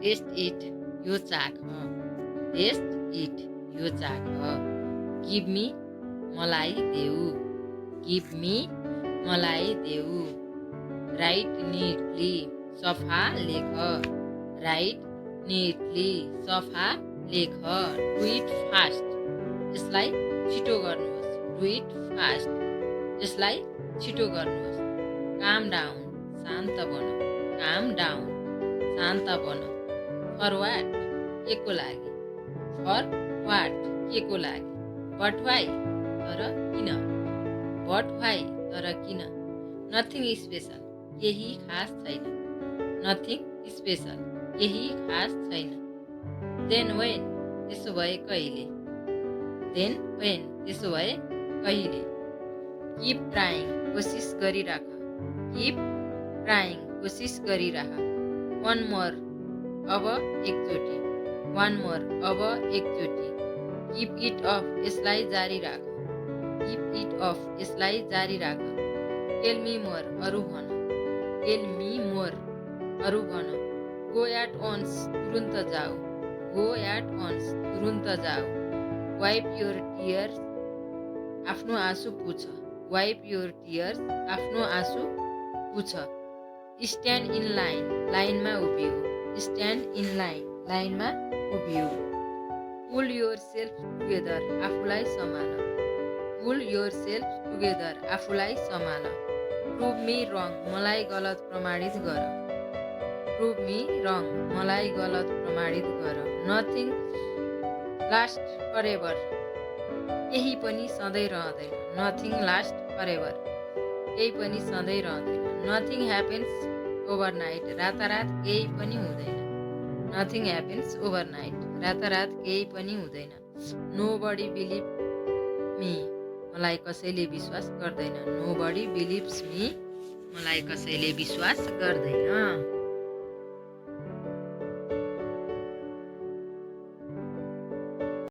Test it यो चाख, test it यो चाख। Give me मलाई देऊ, गिभ मी मलाई देऊ। राइट नीटली सफा लेख, राइट नीटली सफा लेख। डु इट फास्ट यसलाई छिटो गर्नुहोस्, डु इट फास्ट यसलाई छिटो गर्नुहोस्। काम डाउन शान्त बन, काम डाउन शान्त बन। फर वाट के को लागि, फर वाट के को लागि। बट वाइ तर किन, बट वाइ तर किन। नथिङ स्पेसल केही खास छैन, नथिङ स्पेसल केही खास छैन। देन वेन त्यसो भए कहिले, देन वेन त्यसो भए कहिले। किप ट्राइङ कोसिस गरिराख, किप ट्राइङ कोसिस गरिराख। वान मोर अब एकचोटि, वान मोर अब एकचोटि। किप इट अफ यसलाई जारी राख, किप इट अफ यसलाई जारी राख। टेल मी मोर अरू भन, टेल मी मोर अरू भन। गो एट वन्स तुरुन्त जाऊ, गो एट वन्स तुरुन्त जाऊ। वाइप योर टियर्स आफ्नो आँसु पुछ, वाइप योर टियर्स आफ्नो आँसु पुछ। स्ट्यान्ड इन लाइन लाइनमा उभिऊ, स्ट्यान्ड इन लाइन लाइनमा उभिऊ। पुल योर सेल्फ टुगेदर आफूलाई सम्हाल, पुल योर सेल्फ टुगेदर आफूलाई सम्हाल। प्रुभ मी रङ मलाई गलत प्रमाणित गर, प्रुभ मी रङ मलाई गलत प्रमाणित गर। नथिङ लास्ट फरेभर केही पनि सधैँ रहँदैन, नथिङ लास्ट फरेभर केही पनि सधैँ रहँदैन। नथिङ ह्यापन्स ओभरनाइट रातारात केही पनि हुँदैन, नथिङ ह्यापन्स ओभरनाइट रातारात केही पनि हुँदैन। नो बडी बिलिभ मी मलाई कसैले विश्वास गर्दैन, नो बडी बिलिभ्स मी मलाई कसैले विश्वास गर्दैन।